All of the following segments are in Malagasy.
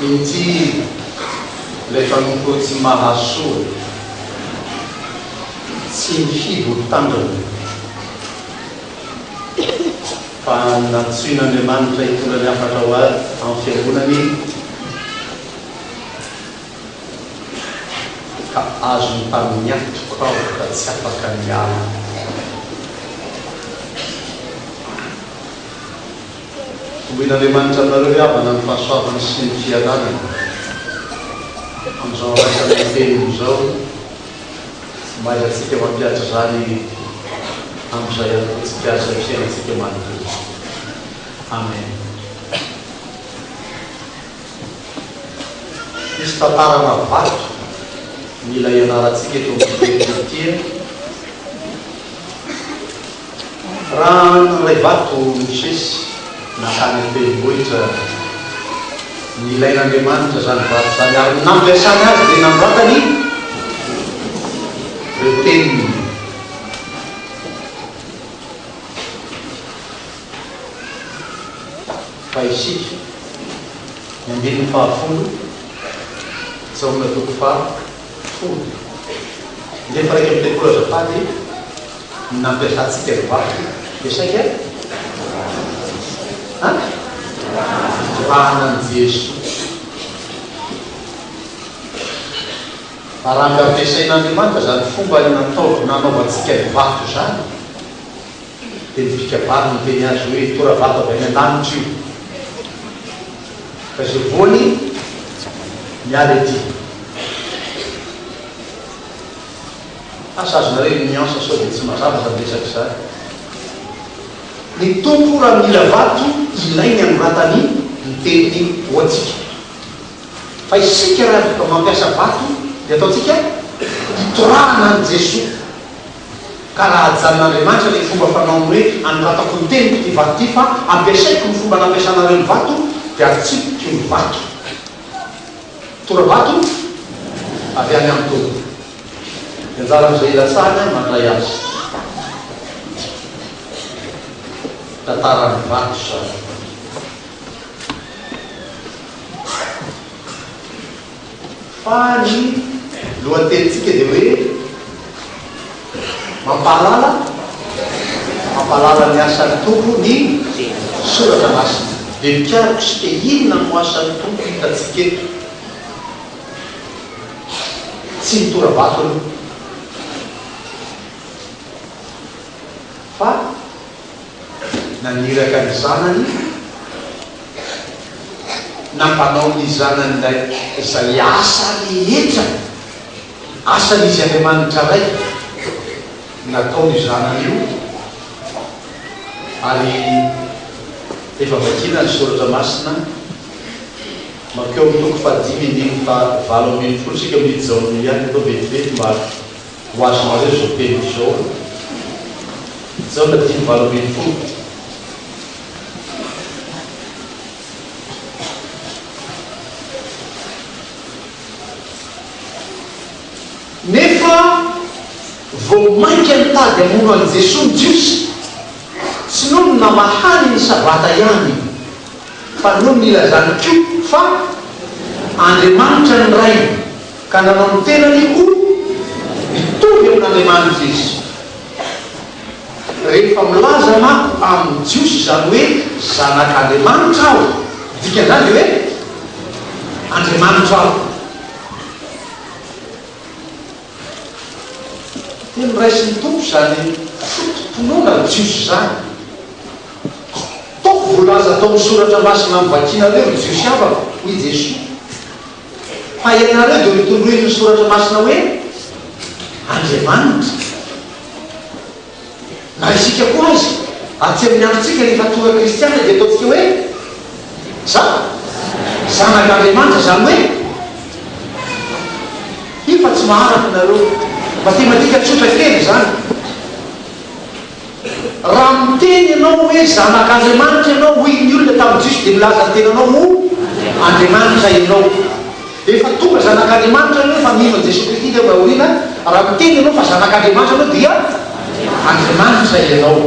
Inty ilay mpanompo tsy mahasoa, tsy mifidy ho tandrina, fa nantsoin'Andriamanitra hitondra ny hafatra ho ahy amin'ny fiangonany, ka azony tamin'ny atoko aho ka tsy afaka niala. Omen'Andriamanitra aminareo ry havana ny fahasoavany sy ny fiadanany amin'izao andraisana ny teniny izao, mba hahaizantsika mampihatra izany amin'izay hanompoantsika Azy amin'ny fiainantsika manontolo. Amen. Misy tantarana vato mila ianarantsika eto amin'ity tontolo ity. Raha nandray vato Mosesy nankany an-tendrombohitra, nilain'Andriamanitra izany vato izany ary nampiasany azy dia nanoratany ireo teniny. Fa isika, ny andininy fahafolo, Jaona toko fahafolo, nefa 31 azafady, ny nampiasantsika ny vato dia saika an? Torahana an'i Jesoa. Fa raha mba ampiasain'Andriamanitra izany fomba natao nanaovantsika ny vato izany, dia ny mpikabary niteny azy hoe tora-vato avy any an-danitra io, fa izay voany miala ety. Asa azonareo ny nuance sao dia tsy mazava izany resaka izany. Ny Tompo raha mila vato ilainy anoratany ny teniny ho antsika. Fa isika raha mampiasa vato dia ataontsika hitorahana an'i Jesoa. Ka raha ajanon'Andriamanitra ilay fomba fanaony hoe anoratako ny teniko ity vato ity fa ampiasaiko ny fomba nampiasanareo ny vato dia atsipiko ny vato. Tora-bato avy any amin'ny Tompo. Ny anjaran'izay ilatsahany mandray azy. Tantaran'ny vato izany. Fa ny lohatenintsika dia hoe Mampahalala Mampahalala ny asan'ny Tompo ny Soratra Masina. Dia mikaroka isika inona no asan'ny Tompo hitantsika eto. Tsy ny tora-bato aloha. Fa naniraka ny Zanany, nampanao ny Zanany ilay izay asa rehetra, asan'Izy Andriamanitra Ray, nataon'io Zanany io, ary efa vakiana ny Soratra Masina, mankeo amin'ny toko fahadimy andininy faha-18 isika miditra ao amin'io ihany, atao vetivety mba ho azonareo izao teniko izao. Jaona dimy 18. Nefa vao mainka nitady hamono an'i Jesoa ny Jiosy, tsy noho ny namahany ny Sabata ihany, fa noho ny nilazany koa fa Andriamanitra ny Rainy, ka nanao ny tenany ho mitovy amin'Andriamanitra izy. Rehefa milaza manko amin'ny Jiosy izany hoe Zanak'Andriamanitra aho, ny dikan'izany dia hoe Andriamanitra aho. Dia noraisin'ny Tompo izany foto-pinoana jiosy izany. Toa voalaza tao amin'ny Soratra Masina novakinareo, ry Jiosy havako, hoy i Jesoa, fa ianareo dia notondroin'ny Soratra Masina hoe andriamanitra. Na isika koa aza, aty amin'ny androntsika rehefa tonga kristiana dia ataontsika hoe za, zanak'Andriamanitra, izany hoe io fa tsy maharaka nareo. Matematika tsotra kely izany. Raha miteny ianao hoe zanak'Andriamanitra ianao, hoy ny olona tamin'ny Jiosy, dia milaza ny tenanao ho Andriamanitra ianao. Efa tonga zanak'Andriamanitra ianao, efa mino an'i Jesoa Kristy teo aoriana, raha miteny ianao fa zanak'Andriamanitra ianao dia Andriamanitra ianao.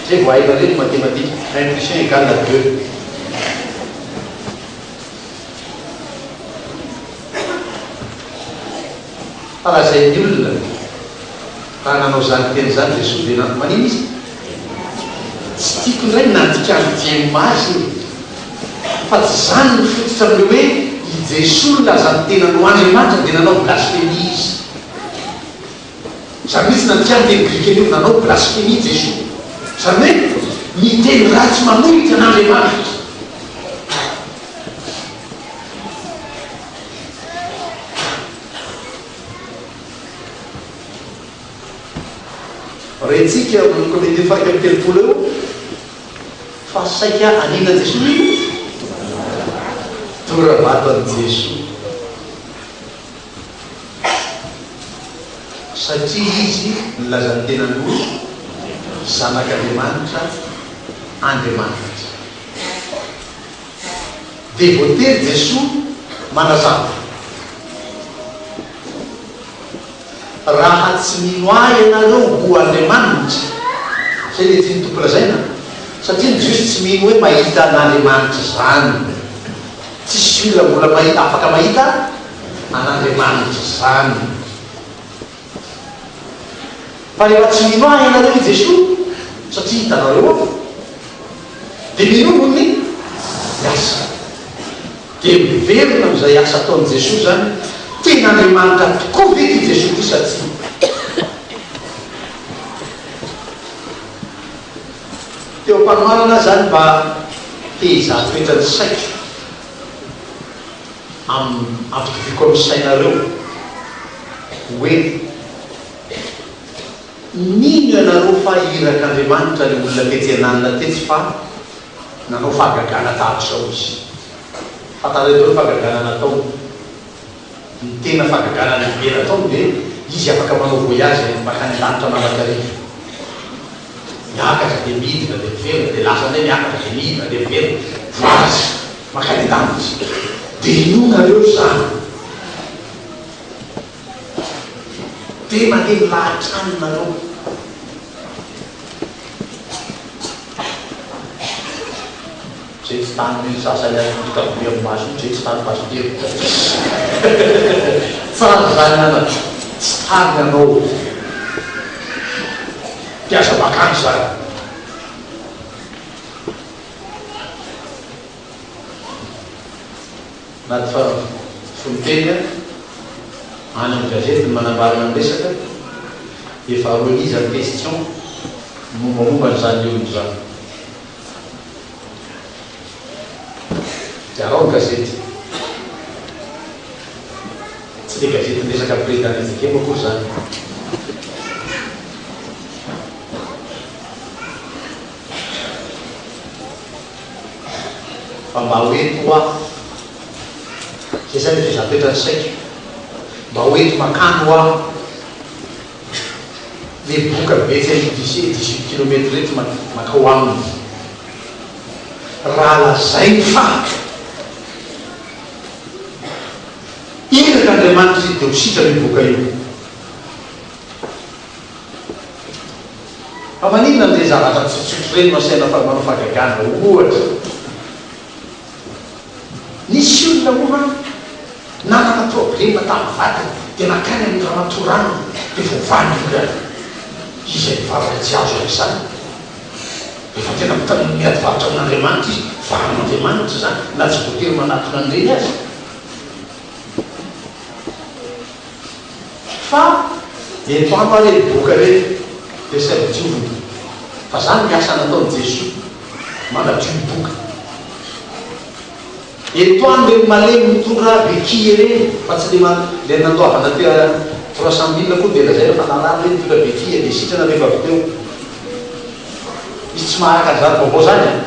Zay vao hainareo ny matematika, un plus un égale deux. Fa lazain'ny olona, raha nanao izany teny izany Jesoa dia na, maninona izy? Tsy tiako indray ny nandikan'i Diem azy e! Fa tsy izany no fototra amin'ilay hoe i Jesoa nilaza ny tenany ho Andriamanitra dia nanao blasfemia izy. Izany mihitsy nandikany teny grika an'io, nanao blasfemia Jesoa. Izany hoe niteny ratsy manohitra an'Andriamanitra. Rentsika eo amin'ny andininy faha 31 eo fa saika hanina an'i Jesoa io tora-bato an'i Jesoa satria izy nilaza ny tenany ho Zanak'Andriamanitra, Andriamanitra. Dia voatery Jesoa manazava, Raha tsy mino Ahy ianareo ho Andriamanitra, izay ilay tian'ny Tompo lazaina, satria ny Jiosy tsy mino hoe mahita an'Andriamanitra izany. Tsisy olona mbola mahita, afaka mahita an'Andriamanitra izany. Fa rehefa tsy mino Ahy ianareo i Jesoa, satria hitanareo Aho, dia minoa noho ny asa. Dia miverina amin'izay asa ataon'i Jesoa izany, tena Andriamanitra tokoa ve ity Jesoa ity sa tsia? Teo am-panomanana aho izany mba te hizaha toetra ny saiko, amin'ny ampitoviako amin'ny sainareo hoe mino ianareo fa irak'Andriamanitra ilay olona tetsy ananona tetsy fa nanao fahagagana tahaka izao izy. Fantareo daholo fahagagana nataony. Ny tena fahagagana lehibe nataony dia izy afaka manao voyage mankany an-danitra mandrakariva. Miakatra dia midina dia miverina dia lasa indray miakatra dia midina dia miverina. Voyage mankany an-danitra. Dia inoanareo izany. Dia mandeha milahatra any nareo. Zay tsy tany sasany any mitokaboy amin'ny maso io, zay tsy tany pasitera. Tsara zany anaka, tsy tany anao. Dia aza makany zany. Anaty fononteny any amin'ny gazety ny manambarana ny resaka, efa remise en question ny mombamomba an'izany olona izany. Dia araho ny gazety. Tsy ilay gazety miresaka amin'ny président Riziki akory izany. Fa mba ho eto hoa. Zay zany efa izaho ny saiko. Mba ho eto makany hoa. Le boka be tsy any lycée 18 kilomètre reto makao aminy. Raha lazainy fa iraka Andriamanitra izy dia ho sitrana io boka io. Fa maninona an'ireny zavatra tsotsotra ireny no asaina fa manao fahagagana? Ohatra, nisy olona hono an, nanana problema tamin'ny vadiny dia nankany amin'ny ramatoa ranona dia voavaha ny olana. Iza hivavaka tsy azo amin'izany? Efa tena miady varotra amin'Andriamanitra izy, vahan'Andriamanitra izany na tsy voatery manatona an'ireny aza. Fa eto amiko ary ry boka reto dia saivo diovina fa zany ny asa nataon'i Jesoa manadio ny boka. Eto any reny malemy mitondra béquille ireny fa tsy le le nandoavana te 300 mille akory dia lazaina fa narary reny nitondra béquille dia sitrana rehefa avy teo. Misy tsy maharaka an'izany vaovao zany an!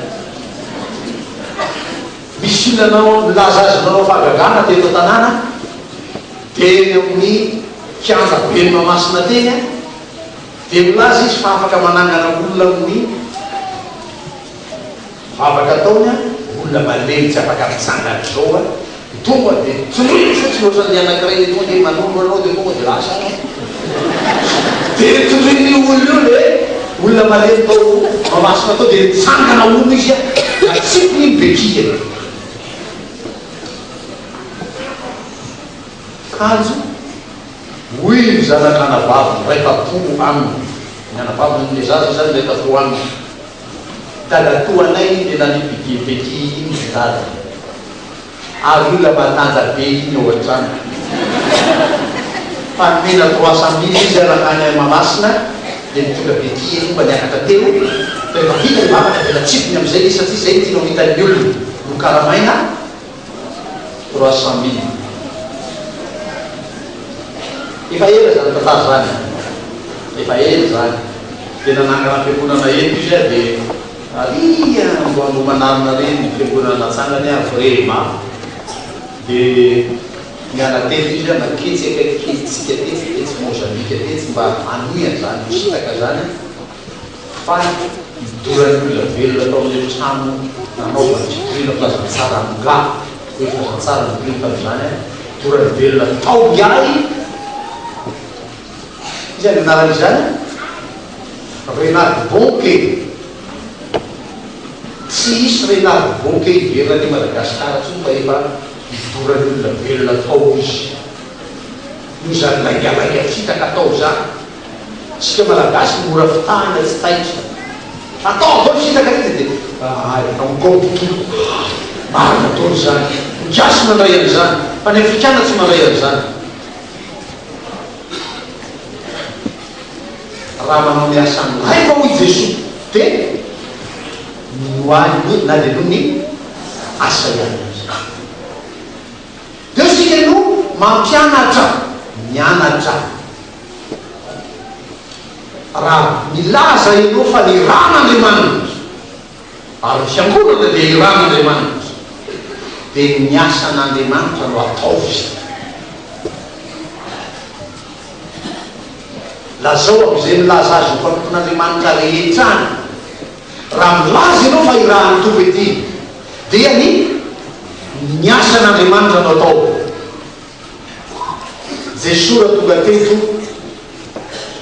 Misy olona nanao nilaza azy nanao fahagagana teto an-tanàna, teny amin'ny kianja ben'i Mahamasina teny, dia milaza izy fa afaka manangana olona amin'ny vavaka ataony, olona malemy tsy afaka mitsangana izao, tonga dia toroiny fotsiny ohatran'ny anankiray le tonga dia manoro anao dia tonga dia lasa anao. Dia toroin'io olona io le olona malemy tao Mahamasina tao dia nitsangana hono izy natsipiny iny béquille. Kanjo. Hoy ny zanak'anabaviny iray tampo aminy, ny anabavin'ilay zaza izany iray tampo aminy, Dadatoanay iny le nanipy béquille iny ry dada, ary olona matanjaka be iny ao an-trano. Fa nomena 300 mille izy nankany Mahamasina dia nitondra béquille aloha mba niakatra teo, fa efa vita ny vavaka dia natsipiny amin'izay izy satria izay no tiana ho hitan'ny olona, nokaramaina. 300 mille. Efa ela izany tantara izany an! Efa ela izany. Dia nanangana fiangonana eto izy an, dia ary Ambohimanarina ary ny fiangonana natsangany an, Vrema. Dia niala teto izy an, nanketsy akaikikelintsika tetsy, tetsy Mozambique tetsy mba hanohy an'izany hisintaka izany an. Fa nidoran'ny olona velona tao amin'ilay trano nanaovany fitoriana filazantsara angaha hoe filazantsara no toriny tamin'izany an, dorany velona tao ingahy, iza ny anaran'izy any? Renard Bonke, tsy hisy Renard Bonke hiverina aty Madagasikara intsony fa efa nidoran'ny olona velona tao izy noho izany laingalainga fitaka tao izany. Isika Malagasy mora fitahina tsy taitra. Atao daholo fitaka rehetra dia ahay amikompy marina daholo izany. Ny gasy mandray an'izany fa ny afrikana tsy mandray an'izany. Raha manao ny asan'ny Raiko aho hoy Jesoa dia minoa ahy na dia noho ny asa ihany aza. Dia isika no mampianatra, mianatra. Raha milaza ianao fa ny ran'Andriamanitra, ary ny fiangonana dia ny ran'Andriamanitra, dia ny asan'Andriamanitra no ataovy. Lazao amin'izay milaza azy ho mpanompon'Andriamanitra rehetra any, raha milaza ianao fa irahan'ny Tompo ety, dia ny ny asan'Andriamanitra no atao. Jesoa raha tonga teto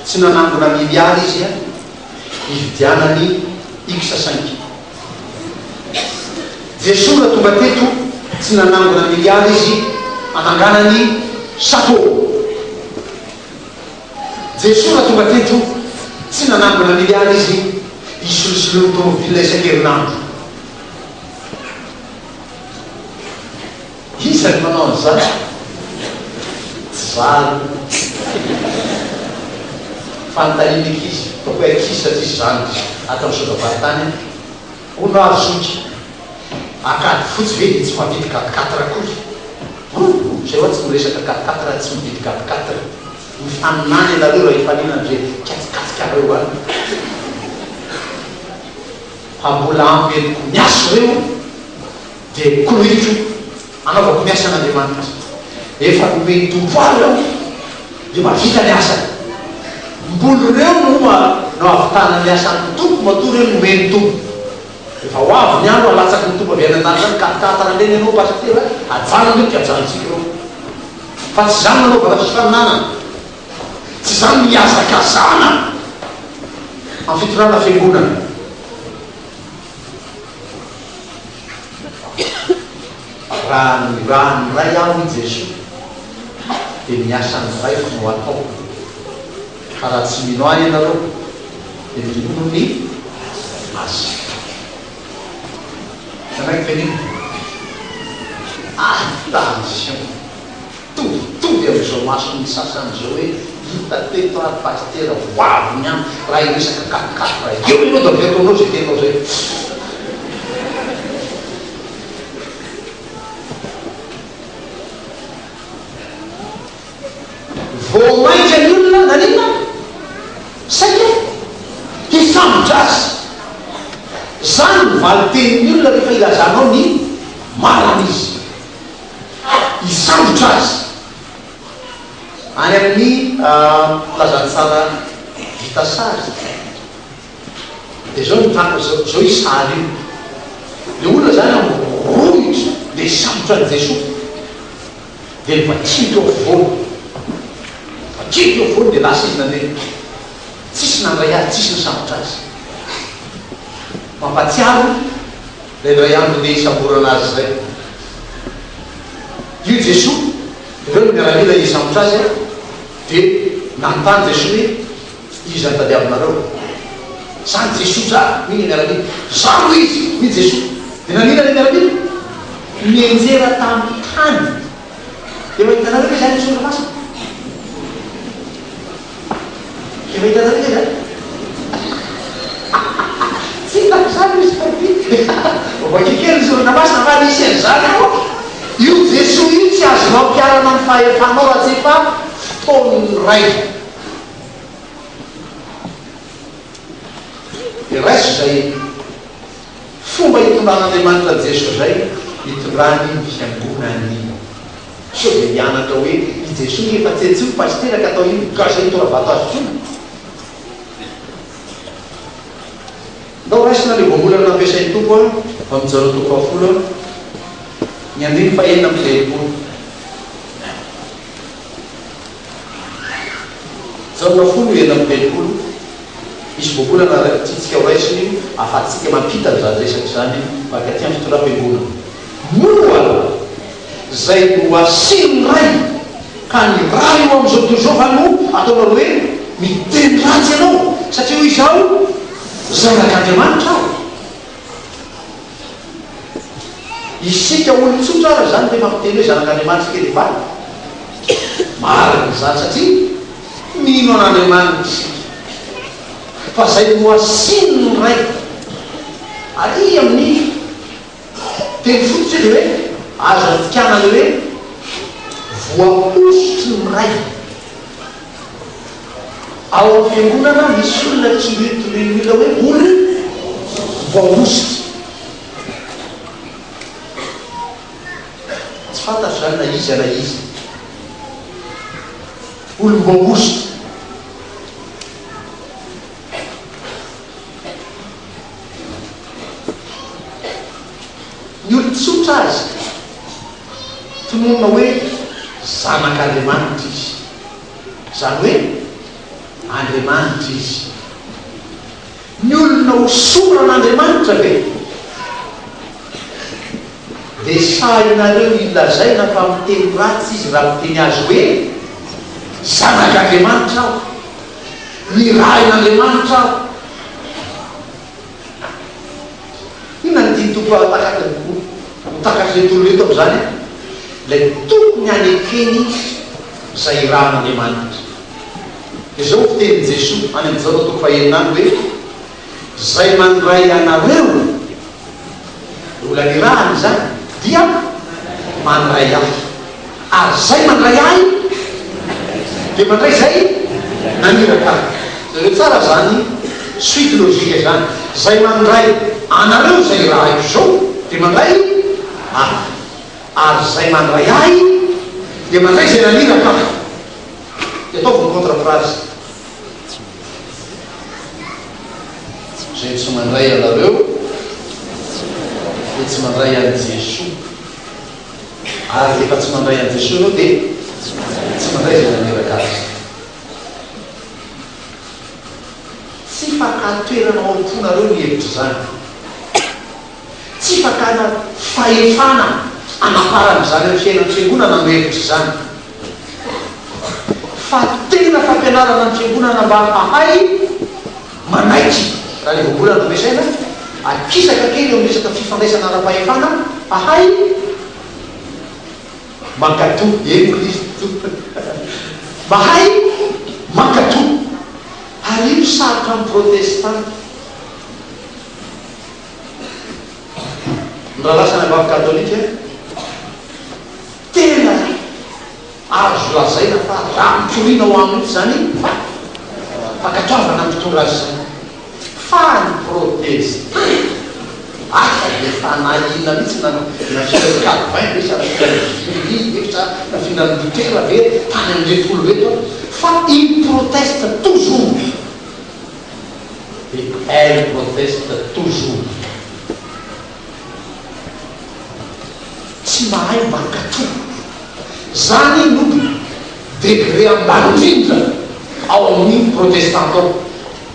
tsy nanangona milliard izy a hividianany X cinq. Jesoa raha tonga teto tsy nanangona milliard izy hananganany chateau. Jesoa raha tonga teto tsy nanangona milliard izy hisolosoloany tomobile isan-kerinandro. Iza no manao an'izany? Tsy za aloha. Fanontaniana ankizy, ataoko hoe ankizy satria tsy zandry ato amin'ny sora-baritany an. Hono aho ry zoky, Ankadifotsy ve dia tsy mahavidy quatre quatre akory? Hum, zay hoa tsy miresaka quatre quatre tsy mividy quatre quatre. Mifaninana ianareo raha hifaninana ze katsikatsikareo any. Fa mbola ampy entiko miasa ireo. Dia koloiko anaovako ny asan'Andriamanitra. Efa nomen'ny Tompo ahy ireo, dia mahavita ny asany. Mbola ireo no no hahavitana ny asan'ny Tompo matoa ireo nomen'ny Tompo. Rehefa ho avy ny andro halatsaky ny Tompo avy any an-danitra any, katakatana indray ny anao Pasitera, ajanony ireo dia ajanontsika ireo. Fa tsy izany no anaovana fifaninanana. Tsy izany no hihazakazahana amin'ny fitondrana fiangonana. Raha nirahan'ny Ray aho, hoy Jesoa, dia ny asan'ny Raiko no hataoko. Fa raha tsy mino ahy ianareo, dia minoa ny asa. Nanaiky ve nino? Attention! Mitovitovy amin'izao mason'ny sasany izao hoe hita teto ary pasitera ho avy ny andro raha hiresaka quatre quatre eo ianao dia avy ataonao izay tianao izay. Vao mainka ny olona naninona? Saika hisambotra azy. Izany no valin-tenin'ny olona rehefa ilazanao ny marina izy. Hisambotra azy any amin'ny filazantsara vita sary. Dia izao ny tranga, izao io sary io. Ilay olona izany mirohitra dia hisambotra an'i Jesoa. Dia novakiany teo afovoany. Novakiany teo afovoany dia lasa izy nandeha. Tsisy nandray azy, tsisy nisambotra azy. Mampahatsiaro Ilay indray andro ndeha hisamborana azy izay. Io Jesoa, ireo ny miaramila hisambotra azy an. Dia nanontany Jesoa hoe, Iza no tadiavinareo? Zany Jesoa za, hoy ny miaramila. Za no izy, hoy Jesoa. Dia naninona ilay miaramila? Nianjera tamin'ny tany. Efa hitanareo ve izany ny soratra masina? Efa hitanareo ve izany? Tsy hitako izany io Sparky. Vakio kely ny soratra masina fa nisy an'izany ao. Io Jesoa io tsy azonao ampiharana ny fahefanao raha tsy efa fotoan'ny Ray. Dia raiso izay fomba itondran'Andriamanitra an'i Jesoa izay itondrany ny fiangonany. Sao dia hianatra hoe i Jesoa nge efa tsy antsoiny pasitera ka atao ino gaza hitora-bato azy intsony. Ndao raisina ilay voambolana nampiasain'ny Tompo ao amin'ny Jaona toko fahafolo ny andininy fahenina amby telopolo. Jaona folo 36, Misy voambolana tiantsika ho raisina io ahafahantsika mampita an'izany resaka izany mankaty amin'ny fitondram-piangonana. Moa izay nohasian'ny Ray ka ny Ray eo amin'izao tontolo izao va no ataonareo hoe miteny ratsy ianao satria hoy Izaho, Zanak'Andriamanitra aho? Isika olon-tsotra ara izany rehefa miteny hoe zanak'Andriamanitra isika dia mba marina izany satria mino an'Andriamanitra isika. Fa izay nohasinin'ny Ray ary amin'ny teny fototra dia hoe azo adikana ilay hoe voahosotry ny Ray. Ao amin'ny fiangonana misy olona tsindrian-tondroin'ny olona hoe olom-boahosotra. Tsy fantatro izany na iza na iza. Olom-boahosotra. Ny olon-tsotra aza tononina hoe zanak'Andriamanitra izy. Izany hoe Andriamanitra izy. Ny olona hosoran'Andriamanitra ve dia sahinareo ilazaina fa miteny ratsy izy raha miteny azy hoe zanak'Andriamanitra aho, nirahin'Andriamanitra aho? Inona no tian'ny Tompo hahatakatra ho takatr'ireto olona ireto amin'izany? Ilay tokony hanekeny izay irahan'Andriamanitra. Dia izao ny fitenin'i Jesoa any amin'ny Jaona toko fahenina any hoe, Izay mandray anareo, olona nirahana izany, dia mandray Ahy. Ary izay mandray Ahy, dia mandray izay naniraka Ahy. Jereo tsara izany suite logique izany. Izay mandray anareo izay irahiko izao, dia mandray Ahy. Ary izay mandray Ahy, dia mandray izay naniraka Ahy. Dia ataovy ny contre phrase. Izay tsy mandray anareo dia tsy mandray an'i Jesoa. Ary rehefa tsy mandray an'i Jesoa ianao dia tsy mandray izay naniraka Azy. Tsy fakà-toerana ao am-ponareo ny hevitr'izany. Tsy fakana fahefana anaparana izany amin'ny fiainan'ny fiangonana no hevitr'izany. Fa tena fampianarana ny fiangonana mba hahay manaiky, raha ilay voambolana no ampiasaina, akisaka kely eo amin'ny resaka fifandraisana ara-pahefana, hahay mankatò, eny Kristy Tompony, mahay mankatò. Ary io sarotra amin'ny protestanta. Ny rahalahy sy anabavy katolika tena azo lazaina fa rà mikoriana ao aminy mihitsy izany fa fankatoavana ny mpitondra azy izany. Fa ny protestanta hafa dia fanahiana mihitsy na nafian'i Calvin ve sa nafian'i Zwingli ve sa nafian'i Luther ve tany amin'ireto olona ireto fa ils protestent toujours. Et elle proteste toujours. Tsy mahay mankatò. Zany no degré ambany indrindra ao amin'ny protestanta ao.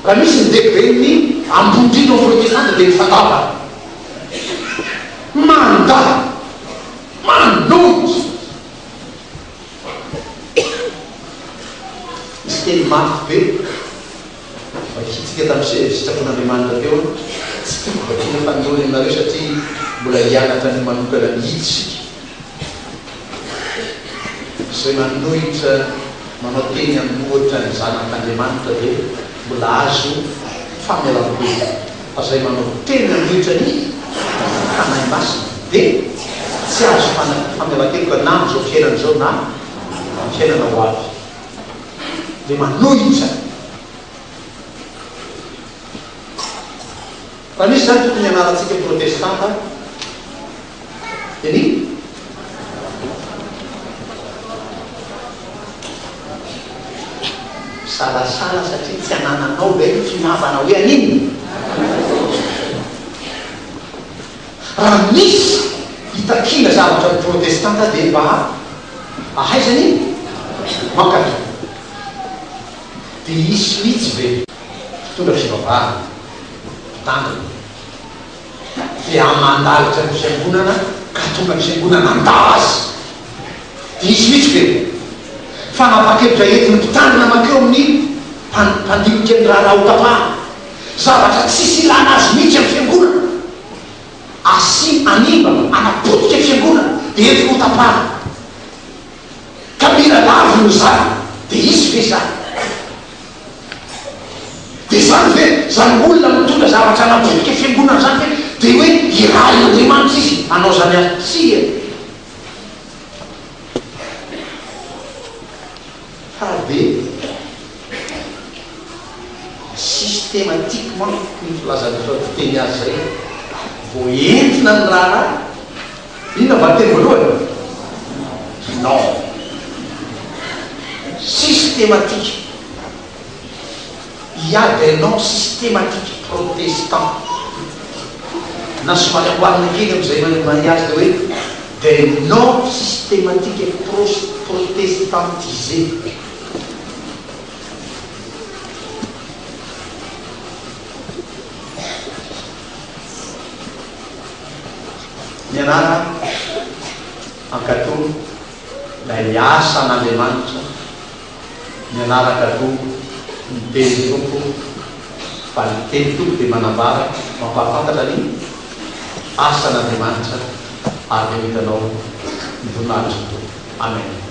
Raha misy ny degré-n'ny ambony indrindra ao amin'ny protestanta dia ny fandavana. Mandà. Manohitra. teny mafy be vakintsika tamin'ny sitrapon'Andriamanitra teo an, tsy tiako vakiana fanindroany aminareo satria mbola hianatra ny manokana mihitsy isika. Izay manohitra manao teny an'ohatra ny zanak'Andriamanitra dia mbola azo famelan-keloka, fa izay manao teny hanohitra ny Fanahy Masina dia tsy azo famelan-keloka na amin'izao fiainana izao na amin'ny fiainana ho avy. Dia manohitra. Raha misy izany tokony hianarantsika protestanta dia ny. Misalasala satria tsy anananao ve ny finiavana hoe haninona? Raha misy hitakiana zavatra ny protestanta dia mba ahaizany mankatò. Dia hisy mihitsy ve mpitondra fivavahana, mpitandrina, dia mandalitra ny fiangonana ka tonga ny fiangonana handà azy. Dia hisy mihitsy ve fanapahan-kevitra entin'ny mpitandrina mankeo amin'ny mpandinika ny raharaha hotapahana? Zavatra tsisy ilana azy mihitsy amin'ny fiangonana. Asiana, hanimba, hanapotika fiangonana dia entiny hotapahana. Ka mila laviny izany. Dia hisy ve izany? Dia izany ve, izany olona mitondra zavatra hanapotika fiangonana izany ve dia hoe irahin'Andriamanitra izy hanao izany asa? Tsia! Fa dia systématiquement, hoy ny filazan'ny fiteny azy izay, vao entina ny raharaha, inona valinteny voalohany? Non. Systématique. Il y a des noms systématiques protestants. Na somary amboarina kely amin'izay mahay azy dia hoe des noms systématiques et protestantisés. Mianara hankatò ilay asan'Andriamanitra. Mianaraka koa ny tenin'ny Tompo fa ny tenin'ny Tompo dia manambara, mampahafantatra ny asan'Andriamanitra ary dia ho hitanao ny voninahitry ny Tompo. Amen.